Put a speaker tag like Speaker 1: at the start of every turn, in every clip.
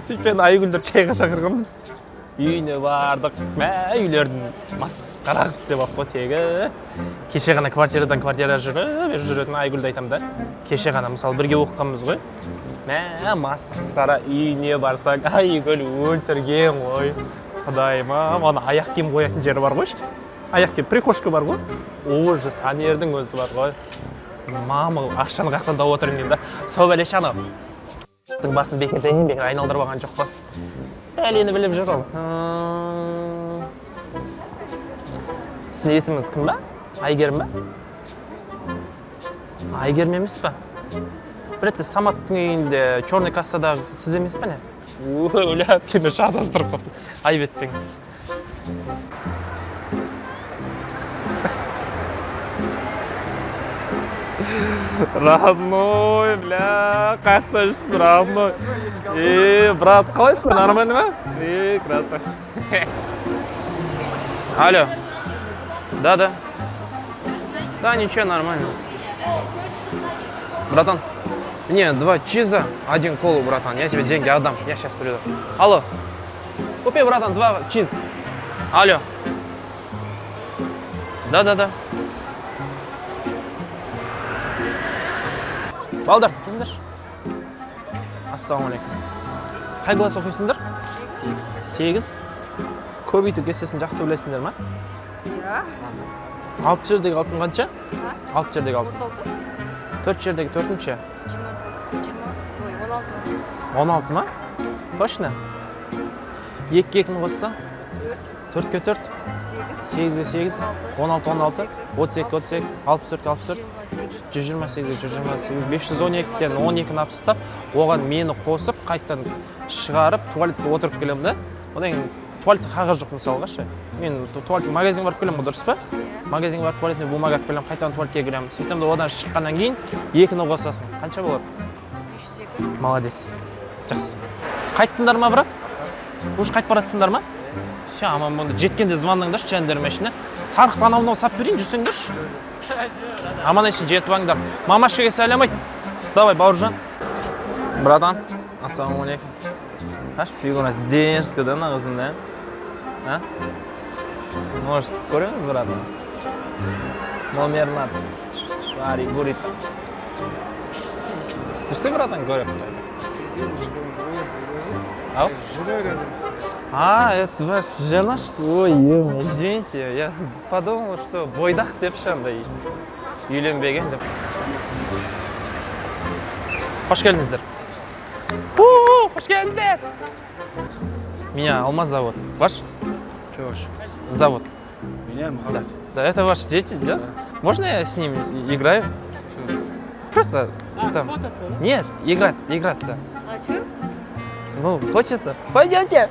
Speaker 1: Сөйтіп енді Айгүлдер шайға шақырған бізді. Үйіне бардық. Мә, үйлерін масқара қылып істеп алыпты ғой тегі. Кеше ғана квартирадан квартира жүріп жүретін Айгүлді айтамын да. Кеше ғана мысалы бірге оқығанбыз ғой. Мә, масқара, үйіне барсаң, Айгүл өлтірген ғой. Құдайым, ана аяқ киім қоятын жері бар ғой. Аяқ киім, прихожка бар ғой. Ужас, анердің өзі бар ғой. Мама, ақшаны қаяқтан тауып отырмын деймін да. Сол бәле ше, анау басын бекерден бекер айналдырып алған жоқ па? Бәлені біліп жүр ол. Сіздің есіміңіз кім ба? Әйгерім ба? Әйгерім емес па? Бір ретте Саматтың үйінде черный кассадағы сіз емес па, не? Өлі, әпкеме шатастырып қойыппын. Айып еттіңіз. Родной, бля, қаяқта жүрсің, родной? Е, брат, қалайсың, нормально ма? Е, красавчик. Алло. Да, да. Да, ничего, нормально. Братан, мне 2 чиза, 1 колу, братан. Я тебе деньги отдам, я щас приду. Алло. Купи, братан, 2 чиз. Алло. Да, да, да. Балдар, келіңдерші. Ассалаумағалейкум. Қай класс оқисыңдар? 8. Көбейту кестесін жақсы білесіңдер ма?
Speaker 2: Иә.
Speaker 1: 6 жердегі алтын қанша? 6 жердегі алтын.
Speaker 2: 36.
Speaker 1: 4 жердегі төртінші?
Speaker 2: 20, 20, ой, 16.
Speaker 1: 16 ма? Точно? 2-ге екіні қосса? 4-ке 4?
Speaker 2: 8.
Speaker 1: 8-ге 8? 16, 16, 32, 32, 64, 64,
Speaker 2: 28.
Speaker 1: 128, 128, 512-тен 12-ні алып тастап, оған мені қосып, қайтадан шығарып, туалетке отырып келемін да. Одан кейін туалетте қағаз жоқ мысалға ше. Мен туалетке магазинге барып келемін ғой, дұрыс па? Магазинге барып туалетіне бумага алып келемін, қайтадан туалетке кіремін. Сөйтемін де, одан шыққаннан кейін 2-ні қосасың. Қанша болады?
Speaker 2: 502.
Speaker 1: Молодец. Жақсы. Қайттыңдар ма, брат? Уже қайтып бара жатсыңдар ма? Все, аман болыңдар. Жеткенде звондаңдаршы, жандарым ішіне. Сарқып анау мынау сап берейін, жүрсеңдерші. Аман есен жетіп алыңдар. Мамашкаға сәлем айт. Давай, Бауыржан. Братан, ассалаумағалейкум. Аш, фигурасы дерзкий да, мына қыздың, да? А? Может, көреміз, братан? Номерін ат. Швари, гурит. Жүрсе, братан, көріп. Ау?
Speaker 3: Жена рядом стоит.
Speaker 1: А, это ваша жена, что? Ой, ё, извините, я подумал, что бойдақ деп ше андай үйленбеген деп. Қош келдіңіздер. Фу, қош келдіңіздер. Меня Алмаз зовут. Ваш?
Speaker 3: Что ваш?
Speaker 1: Зовут.
Speaker 3: Меня Мухаммед.
Speaker 1: Да, это ваши дети, да? Можно я с ними играю? Просто там. Нет, играть, играться.
Speaker 2: А что?
Speaker 1: Ну, хочется. Пойдемте.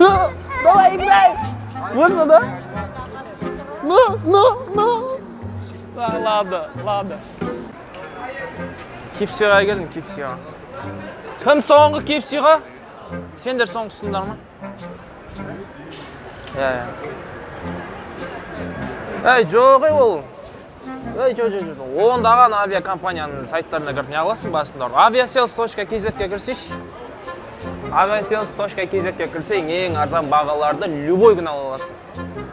Speaker 1: О, давай играем. Можно, да? Ну, ну, ну. А, ладно, ладно. KFC-ға келдім, KFC-ға. Кім соңғы KFC-ға? Сендер соңғысыңдар ма? Иә, иә. Ей, жоқ, ей, ол. Ей, жоқ, жоқ, жоқ. Ондаған авиакомпанияның сайттарына кіріп не қыласың басында? Aviasales точка kz-ге кірсейші. Aviasales точка kz-ге кірсең, ең арзан бағаларды любой күні ала аласың.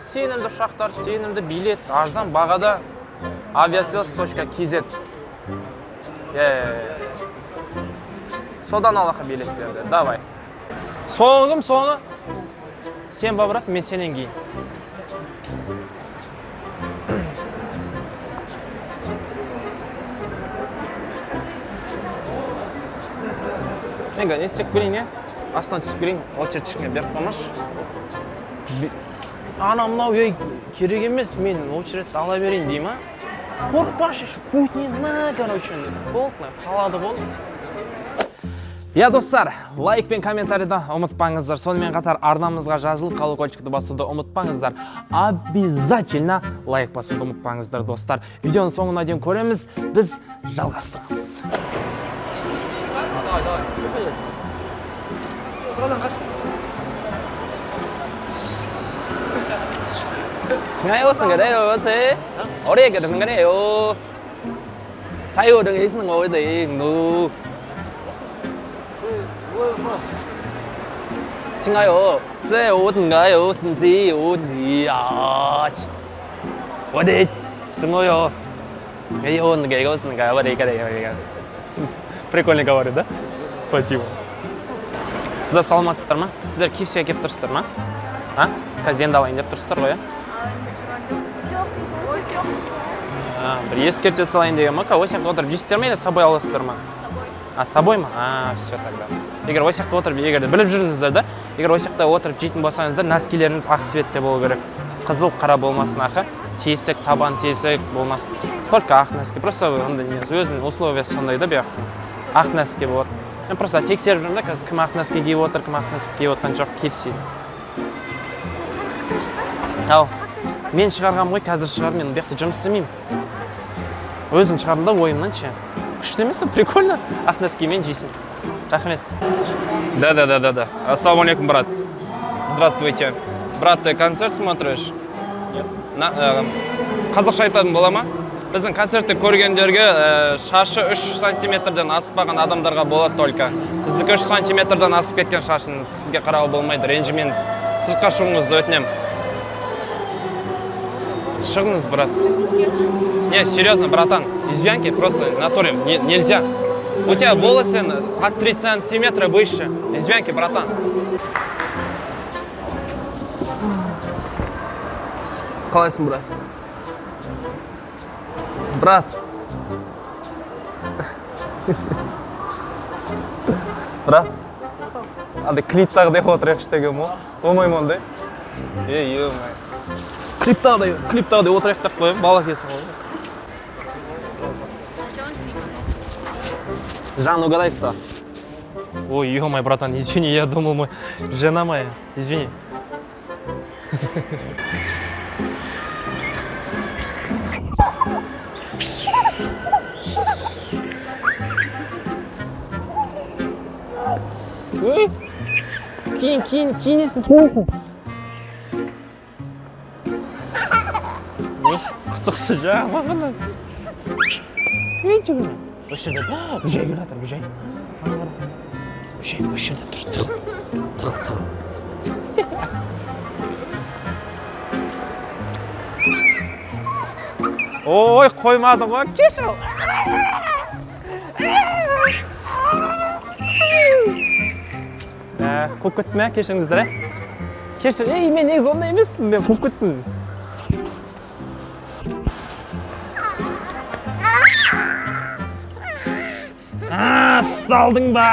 Speaker 1: Сенімді ұшақтар, сенімді билет, арзан бағада. Aviasales точка kz. Иә, иә, иә. Содан ал ақы билеттерді. Давай. Соңы кім, соңы? Сен ба, брат, мен сенен кейін. Мен қазір не істеп келейін, иә? Астынан түсіп келейін, очередь ешкімге беріп қоймашы. Ана мынау, ей, керек емес, мен очередьті ала берейін дей ма? Қорықпашы, путь на, короче, болды, қалады ғой. Я, достар, лайк пен комментарийді ұмытпаңыздар. Сонымен қатар арнамызға жазылып, колокольчикті басуды ұмытпаңыздар. Обязательно лайк басуды ұмытпаңыздар, достар. Видеоның соңына дейін көреміз, біз жалғастырамыз.
Speaker 4: Давай, давай. Братан, қаш.
Speaker 1: 点解我成日都好似我哋嘅同緊你哦，睇我哋起身我哋，no。
Speaker 4: 亲爱的，我的，怎么哟？
Speaker 1: Прикольно говорю, да? Спасибо. Сіздер саламатсыздар ма? Сіздер KFC әкеліп тұрсыздар ма? А? Қазір енді алайын деп тұрсыздар ғой, иә?
Speaker 2: Ой, жоқ.
Speaker 1: А, бір ескерте салайын деген ма? Осы жақта отырып жейсіздер ме или с собой аласыздар ма?
Speaker 2: Собой.
Speaker 1: А, с собой ма? А, все тогда. Егер осы жақта отырып, егер де біліп жүріңіздер да, егер осы жақта отырып жейтін болсаңыздар, носкилеріңіз ақ цветте болу керек. Қызыл, қара болмасын ақы. Тесік, табан тесік болмасын. Только ақ носки. Просто андай не, өзінің условиясы сондай да бұл жақтың. Ақ носки болады. Мен просто тексеріп жүрмін да, қазір кім ақ носки киіп отыр, кім ақ носки киіп отқан жоқ, KFC. Ау, мен шығарғам ғой, қазір шығар, мен бұл жақта жұмыс істемеймін. Өзім шығардым да ойымнан ше. Күшті емес пе? Прикольно. Ақ носкимен жейсің. Рахмет.
Speaker 4: Да, да, да, да, да. Ассаламу алейкум, брат. Здравствуйте. Брат, ты концерт смотришь?
Speaker 1: Нет.
Speaker 4: На, қазақша айтатын бола ма? Біздің концертті көргендерге шашы 3 сантиметрден аспаған адамдарға болады только. Сіздікі 3 сантиметрден асып кеткен шашыңыз, сізге қарауға болмайды, ренжімеңіз. Сыртқа шығуыңызды өтінемін. Шығыңыз, брат. Не, серьезно, братан, извиняйте, просто в натуре нельзя. У тебя волосы от 3 сантиметра выше. Извиняйте, братан.
Speaker 1: Қалайсың, брат? Брат. Брат. Андай клиптағыдай отырайықшы деген мо? Болмай ма ондай? Ей, ё. Клиптағыдай отырайық деп қоямын, бала кезсің ғой. Жан, угадай кто? Ой, ё, братан, извини, я думал, мой жена моя. Извини. Ой, кейін, кейін, киінесің, киінесің. Құтықсы жаман ғана. Ей, жүгірме. Осы жерде бүжай келе жатыр, бүжай. Ана қара. Бүжай осы жерде тұр, тығыл. Тығыл, тығыл. Ой, қоймадың ғой, кешір. Ә, қуып кеттім, ә, кешіріңіздер, ә. Кешір, ей, мен негізі ондай емеспін, мен қуып кеттім. А, салдың ба?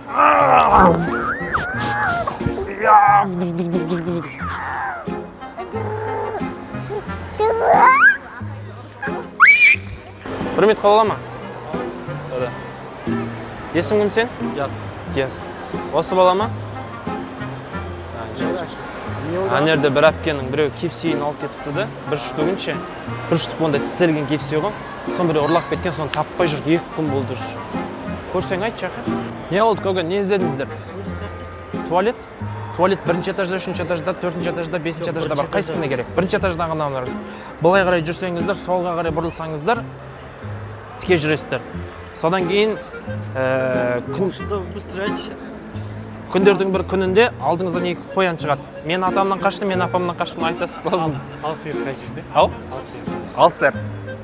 Speaker 1: А! Я! Бір минутқа бола ма? Да. Есің кім сен?
Speaker 3: Диас.
Speaker 1: Диас. Осы бала ма? А, жоқ, жоқ. Ана жерде бір әпкенің біреу KFC-ін алып кетіпті да, бір штугін ше. Бір штук ондай тістелген KFC ғой. Соны біреу ұрлап кеткен, соны таппай жүр, 2 күн болды уже. Көрсең айтшы, аха. Не болды, көке, не іздедіңіздер? Туалет? Туалет бірінші этажда, үшінші этажда, төртінші этажда, бесінші этажда бар. Қайсысына керек? Бірінші этаждан ғана барасыз. Былай қарай жүрсеңіздер, солға қарай бұрылсаңыздар, тіке жүресіздер. Содан кейін күн,
Speaker 3: Что, быстро айтшы.
Speaker 1: күндердің бір күнінде алдыңыздан екі қоян шығады. Мен атамнан қаштым, мен апамнан қаштым айтасыз сосын.
Speaker 3: Алсер қай жерде?
Speaker 1: Ау?
Speaker 3: Алсер.
Speaker 1: Алсер.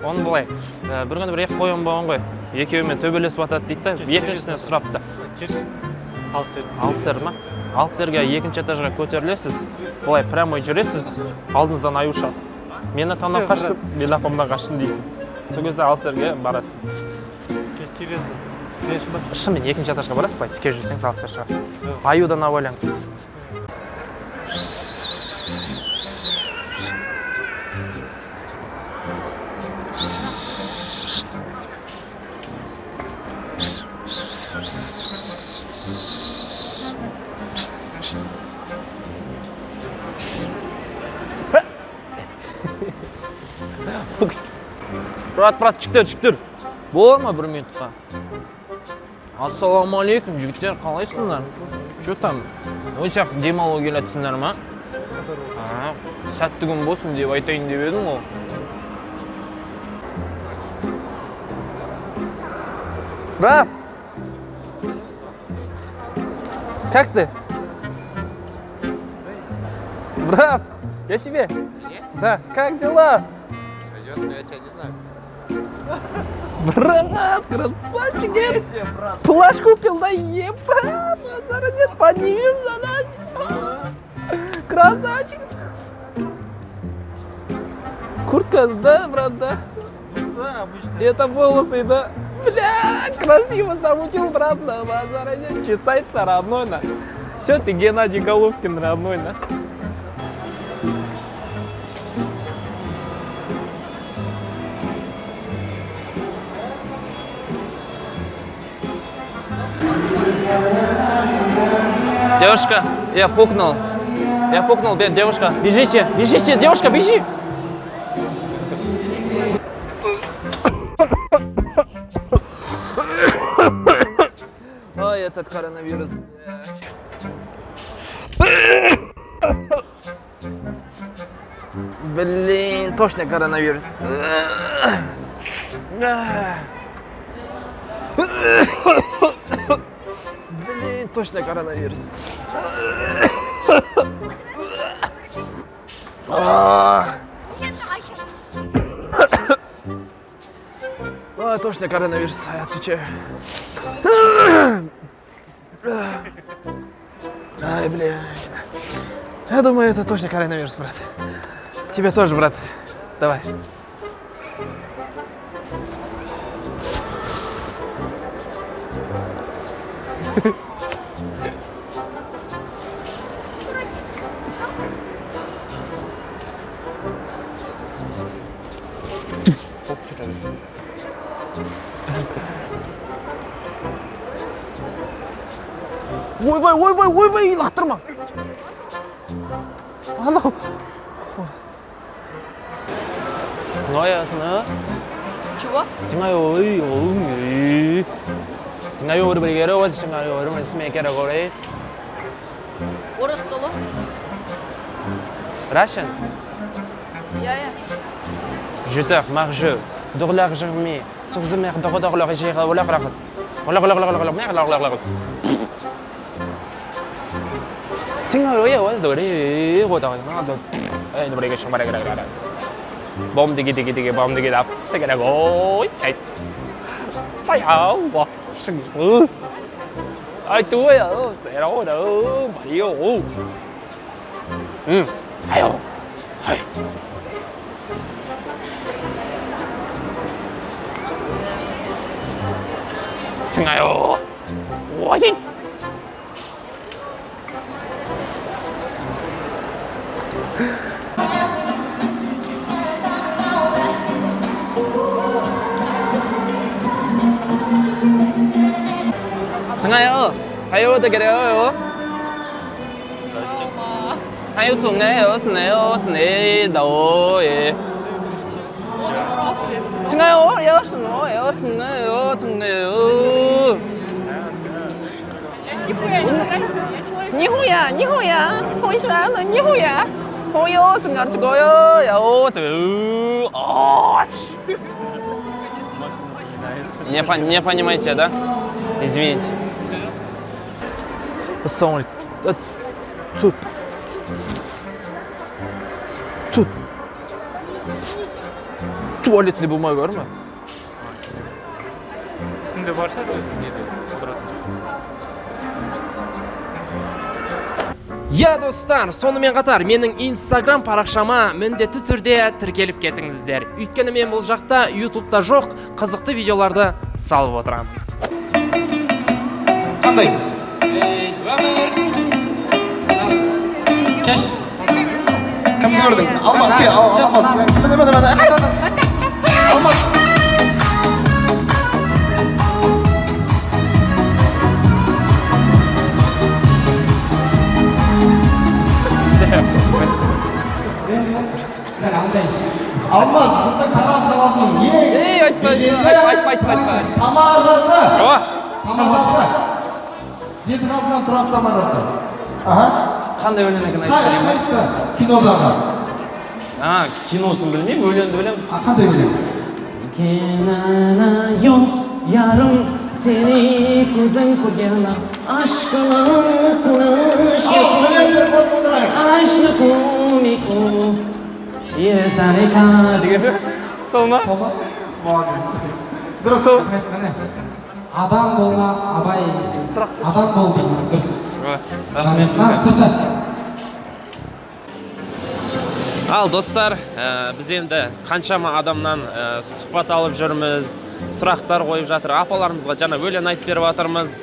Speaker 1: Оны былай, бір күні бір екі қоян болған ғой. Екеуімен төбелесіп жатады дейді да, екіншісінен сұрапты.
Speaker 3: Кеш. Алсер.
Speaker 1: Алсер ма? Алсерге екінші этажға көтерілесіз, былай прямой жүресіз, алдыңыздан аю шығады. Мен атамнан қаштым, мен апамнан қаштым дейсіз. Сол кезде Алсерге барасыз.
Speaker 3: Че, серьезно? Білесің ба?
Speaker 1: Шынымен екінші этажға барасыз, былай тіке жүрсеңіз, Алсер шығады. Аюдан абайлаңыз. Брат, брат, жігіттер, жігіттер. Бола ма бір минутқа? Ассалаумағалейкум, жігіттер, қалайсыңдар? Че там? Осы жақта демалуға келатсыңдар ма? А, сәтті күн болсын деп айтайын деп едім ғой. Брат! Как ты? Брат, я тебе. Да, как дела?
Speaker 5: Пойдет, но я тебя не знаю.
Speaker 1: Брат, красавчик, нет? Плащ купил, да ебать, базара нет, поднимется, да? Красавчик. Куртка, да, брат, да?
Speaker 3: Да, обычно.
Speaker 1: Это волосы, да? Бля, красиво замутил, брат, на базара нет. Читается, родной, на. Все, ты Геннадий Головкин, родной, на. Девушка, я пукнул. Я пукнул, девушка. Бежите, бежите, девушка, бежи. Ой, этот коронавирус. Блин, точно коронавирус. Блин, точно коронавирус. А, точно коронавирус, я отвечаю. Ай, бля. Я думаю, это точно коронавирус, брат. Тебе тоже, брат. Давай. Ойбай, ойбай, ойбай, лақтырма. Анау. Ноясыны.
Speaker 2: Чего?
Speaker 1: 点解我点解我哋嘅我点解我哋咩嘅我哋
Speaker 2: Орыс толы.
Speaker 1: Russian.
Speaker 2: Иә, иә.
Speaker 1: Jeteur, margeux, dourlar germé, sourzemer, dorodor, leur gère, leur leur leur leur leur leur leur leur leur. 听我嘢，我做啲我就我就诶，你哋嘅上嚟嚟嚟嚟。Bom digi digi digi bom digi đập, sẽ cái gối. 加油！哇，生哎对啊，死佬都没有。嗯，还有，嘿。亲爱的，我信。亲爱的，还有这个了哟。还有做爱哦，是那哦，是那道耶。亲爱的，我要什么？要是那哦，同的哦。你好呀，你好呀，我是安的，你好呀，我有是俺这个哟，呀哦，这个啊。Не понимаете, да? Извините. Ассалаумағалейкум. Тут. Тут. Туалетный бумага бар ма?
Speaker 3: Үстінде бар шығар өзі неде отыратын.
Speaker 4: Я, достар, сонымен қатар менің Инстаграм парақшама міндетті түрде тіркеліп кетіңіздер. Өйткені мен бұл жақта Ютубта жоқ қызықты видеоларды салып отырамын.
Speaker 5: Қандай?
Speaker 4: Өмір. Кеш.
Speaker 5: Кім көрдің? Алмас, кел, Алмас. Міне, міне, міне. Алмас. Алмас, біздің Тараз қаласының ең
Speaker 4: Ей, айтпа,
Speaker 5: беделді
Speaker 4: айтпа, айтпа, айтпа, айтпа.
Speaker 5: тамадасы.
Speaker 4: О,
Speaker 5: Тамадасы. Жеті қазынан тұрады тамадасы. Аха.
Speaker 4: Қандай өлең екен, айтып берейін ба?
Speaker 5: Қайсысы кинодағы?
Speaker 4: А, киносын білмеймін, өлеңді білемін.
Speaker 5: А, қандай өлең?
Speaker 4: Kenana yok yarım
Speaker 6: Seni көзің көрген aşkına kılıç.
Speaker 5: Ал, қосып отырайық.
Speaker 6: Aşkı kumiku Yesaneka
Speaker 1: Деген сол ма?
Speaker 5: Молодец, дұрыс.
Speaker 6: Адам болма, Абай.
Speaker 1: Сұрақ.
Speaker 6: Адам бол дейді, дұрыс.
Speaker 4: Рахмет.
Speaker 6: Мына сырты.
Speaker 4: Ал, достар, біз енді қаншама адамнан сұхбат алып жүрміз, сұрақтар қойып жатыр апаларымызға, жаңа өлең айтып беріп жатырмыз.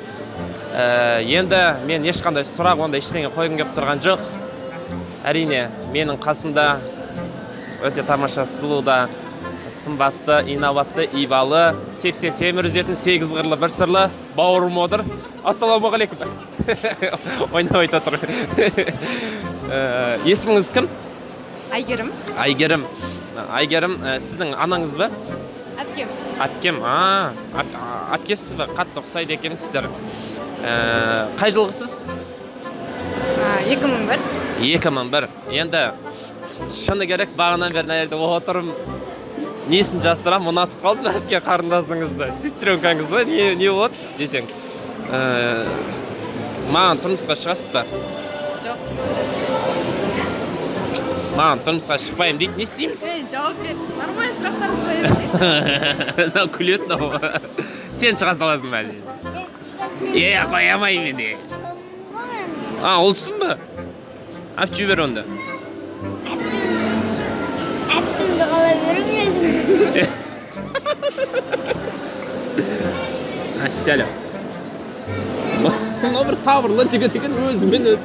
Speaker 4: Енді мен ешқандай сұрақ, ондай ештеңе қойғым келіп тұрған жоқ. Әрине, менің қасымда өте тамаша, сұлу да сымбатты, инабатты, ибалы, тепсе темір үзетін, сегіз қырлы бір сырлы бауырым отыр. Ассалаумағалейкум! Ойнап айта тұр. Есіміңіз кім?
Speaker 2: Әйгерім.
Speaker 4: Әйгерім. Әйгерім, сіздің анаңыз ба?
Speaker 2: Әпкем.
Speaker 4: Әпкем, а, әпкесіз бе? Қатты ұқсайды екенсіздер. Қай жылғысыз?
Speaker 2: 2001.
Speaker 4: 2001. Енді шыны керек, бағанадан бері мына жерде отырмын, несін жасырамын, ұнатып қалдым әпке қарындасыңызды. Сестренкаңыз ба, не, не болады десең. Маған тұрмысқа шығасыз ба?
Speaker 2: Жоқ.
Speaker 4: Маған тұрмысқа шықпаймын дейді, не істейміз?
Speaker 2: Ей, жауап бер. Нормально сұрақтарыңызды қоя берсей.
Speaker 4: Мынау күледі мынау. Сен шыға саласың ба дейді. Е, қоя алмаймын мен де. А, ұлсың ба? Алып жібер онда.
Speaker 7: Әпкемді қала беріп едім.
Speaker 4: Ассалям. Мынау бір сабырлы жігіт екен, өзімен өзі.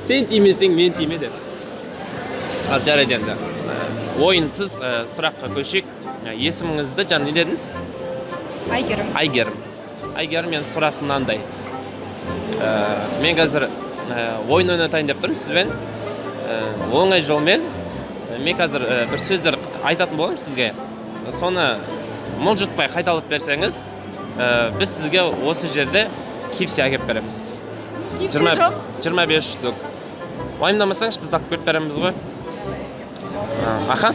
Speaker 4: Сен тимесең, мен тиме деп. Ал, жарайды енді. Ойынсыз сұраққа көшейік. Есіміңізді жаңа не дедіңіз?
Speaker 2: Әйгерім.
Speaker 4: Әйгерім. Әйгерім, мен сұрақ мынандай. Мен қазір ойын ойнатайын деп тұрмын сізбен. Оңай жолмен мен қазір бір сөздер айтатын боламын сізге. Соны мұлжытпай қайталап берсеңіз, біз сізге осы жерде KFC әкеліп береміз.
Speaker 2: KFC жоқ.
Speaker 4: 25 штук. Уайымдамасаңыз, біз алып келіп береміз ғой. Аха,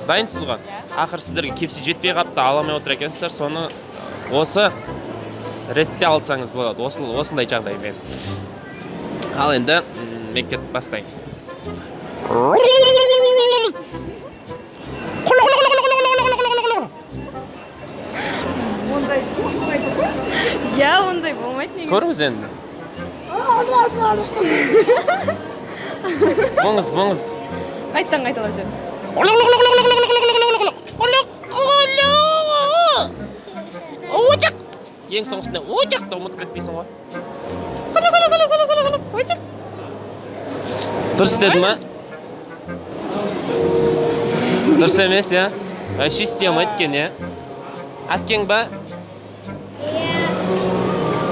Speaker 4: дайынсыз ғой? Ақыры сіздерге KFC жетпей қалыпты, ала алмай отыр екенсіздер, соны осы ретте алсаңыз болады, осындай жағдаймен. Ал енді мен кетіп бастайын.
Speaker 2: Ондай болмайды ғой. Иә, ондай болмайды негізі.
Speaker 4: Көріңіз енді. Болыңыз, болыңыз.
Speaker 2: Қайтадан қайталап жіберсеңіз.
Speaker 4: Ең соңғысында очақ та ұмытып кетпейсің ғой.
Speaker 2: Очақ.
Speaker 4: Дұрыс дедім ма? Дұрыс емес, иә? Вообще істей екен, иә? Әпкең ба?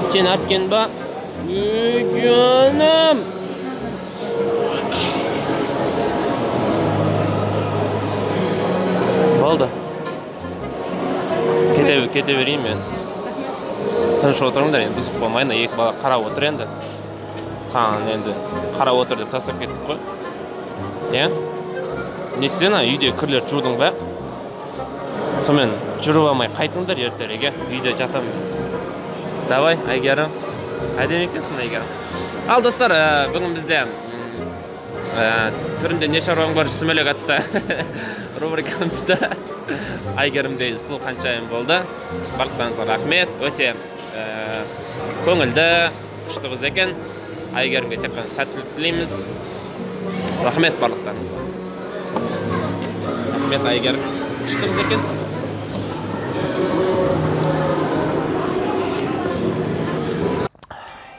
Speaker 4: Сен әпкең ба? Ей, жаным! Болды. Кете берейін мен. Тыныш отырыңдар енді, бұзық болмайын, екі бала қарап отыр енді. Саған енді қарап отыр деп тастап кеттік қой. Иә? Не істедің, ана үйде кірлер жудың ба? Сонымен жүріп алмай қайтыңдар ертерек, иә? Үйде жатамын. Давай, Әйгерім. Әдемі екенсің, Әйгерім. Ал, достар, бүгін бізде түрінде не шаруаң бар сүмелек атты рубрикамызда Әйгерімдей сұлу ханшайым болды. Барлықтарыңызға рахмет. Өте көңілді, күшті қыз екен. Әйгерімге тек қана сәттілік тілейміз. Рахмет барлықтарыңызға. Рахмет, Әйгерім. Күшті қыз екенсің.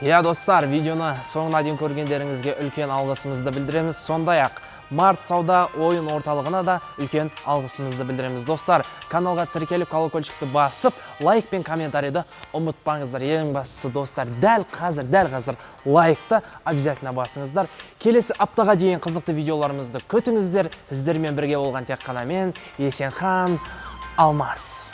Speaker 1: Иә, достар, видеоны соңына дейін көргендеріңізге үлкен алғысымызды білдіреміз. Сондай-ақ Март сауда ойын орталығына да үлкен алғысымызды білдіреміз. Достар, каналға тіркеліп, колокольчикті басып, лайк пен комментарийді ұмытпаңыздар. Ең бастысы, достар, дәл қазір, дәл қазір лайкты обязательно басыңыздар. Келесі аптаға дейін қызықты видеоларымызды күтіңіздер. Сіздермен бірге болған тек қана мен, Есенхан Алмас.